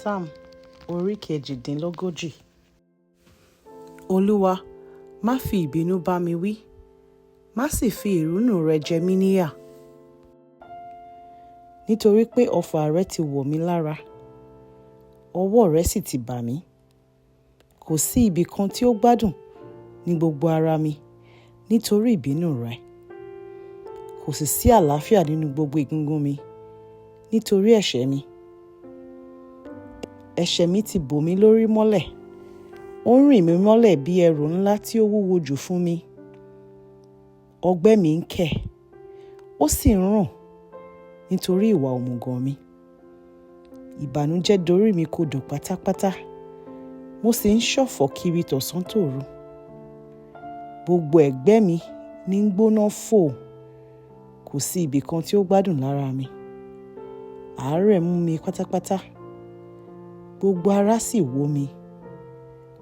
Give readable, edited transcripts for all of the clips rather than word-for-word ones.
Sáàmù orí kejìdínlógójì. Olúwa, má fi ìbínú bá mi wí, má sì fi ìrunú rẹ jẹ mí níyà. Nítorí pé ọfà rẹ ti wọ̀ mí lára, ọwọ́ rẹ sì ti bà mí. Kò sí ibi kan tí ó gbádùn ní gbogbo ara mi nítorí ìbínú rẹ. Kò sì sí àlàáfíà nínú gbogbo egungun mi nítorí ẹ̀ṣẹ̀ mi. Ẹ̀ṣẹ̀ mi ti bò mí lórí mọ́lẹ̀, ó ń rìn mí mọ́lẹ̀ bí ẹrù ńlá tí ó wúwo jù fún mi. Ọgbẹ́ mi ń kẹ̀, ó sì ń rùn nítorí ìwà òmùgọ̀ mi. Ìbànújẹ́ dorí mi kodò pátápátá, mo sì ń ṣọ̀fọ̀ kiri tọ̀sán tòru. Gbogbo ẹ̀gbẹ́ mi ní ń gbóná fò, kò sí ibi kan tí ó gbádùn lára mi. Àárẹ̀ mú mi pátápátá, gbogbo ara sì wó mi.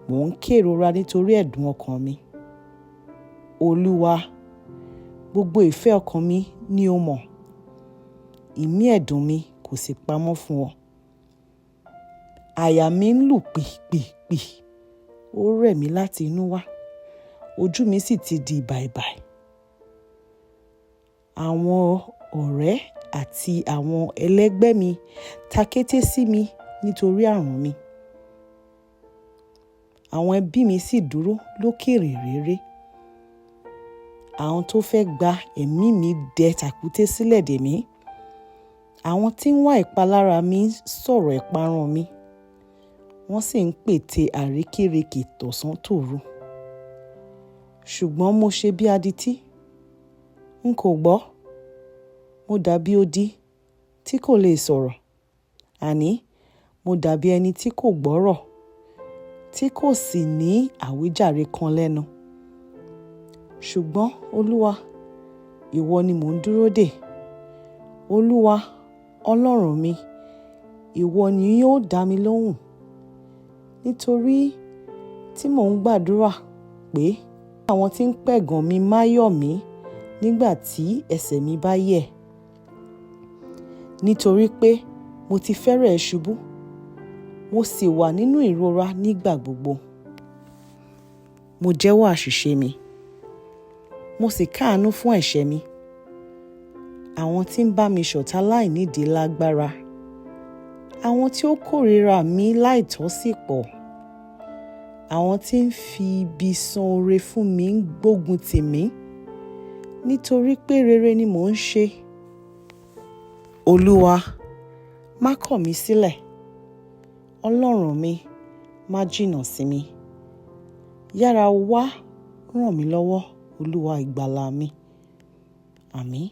Mò ń kérora nítorí ẹ̀dùn ọkàn mi. Olúwa, gbogbo ìfẹ́ ọkàn mi ni o mọ̀. Ìmí ẹ̀dùn mi kò sì pamọ́ fún ọ. Àyà mi ń lù pìpìpì, ó rẹ̀ mí láti inú wá, ojú mi sì ti di bàìbàì. Àwọn ọ̀rẹ́ àti àwọn ẹlẹgbẹ́ mi takété sí mi nítorí àrùn mi. Àwọn ẹbí mi sì dúró lókèèrè réré. Àwọn tó fẹ́ gba ẹ̀mí mi dẹ tàkúté sílẹ̀ dè mí. Àwọn tí ń wá ìpalára mi ń sọ̀rọ̀ ìparun mi. Wọ́n sì ń pète àrékérekè tọ̀sán tòru. Ṣùgbọ́n mo ṣe bí adití, n kò gbọ́. Mo dàbí odi tí kò lè sọ̀rọ̀. Àní, mo dàbí ẹni tí kò gbọ́rọ̀, tí kò sì ní àwíjàre kan lẹ́nu. Ṣùgbọ́n Olúwa, ìwọ ni mò ń dúró dè. Olúwa, Ọlọ́run mi, ìwọ ni yóò dá mi lóhùn. Nítorí tí mò ń gbàdúrà pé àwọn tí ń pẹ̀gàn mi má yọ̀ mí nígbà tí ẹsẹ̀ mi bá yẹ̀. Nítorí pé mo ti fẹ́rẹ̀ẹ́ ṣubú, mo sì wà nínú ìrora nígbà gbogbo. Mo jẹ́wọ́ àṣìṣe mi, mo sì káàánú fún ẹ̀ṣẹ̀ mi. Àwọn tí ń bá mi ṣọ̀tá láìnídìí lágbára. Àwọn tí ó kórìíra mi láìtọ́ sì pọ̀. Àwọn tí ń fi ibi san oore fún mi ń gbógun tì mí, nítorí pé rere ni mò ń ṣe. Olúwa, má kọ̀ mí sílẹ̀. Ọlọ́run mi, má jìnnà sí mi. Yára wá ràn mí lọ́wọ́, Olúwa ìgbàlà mi. Àmín.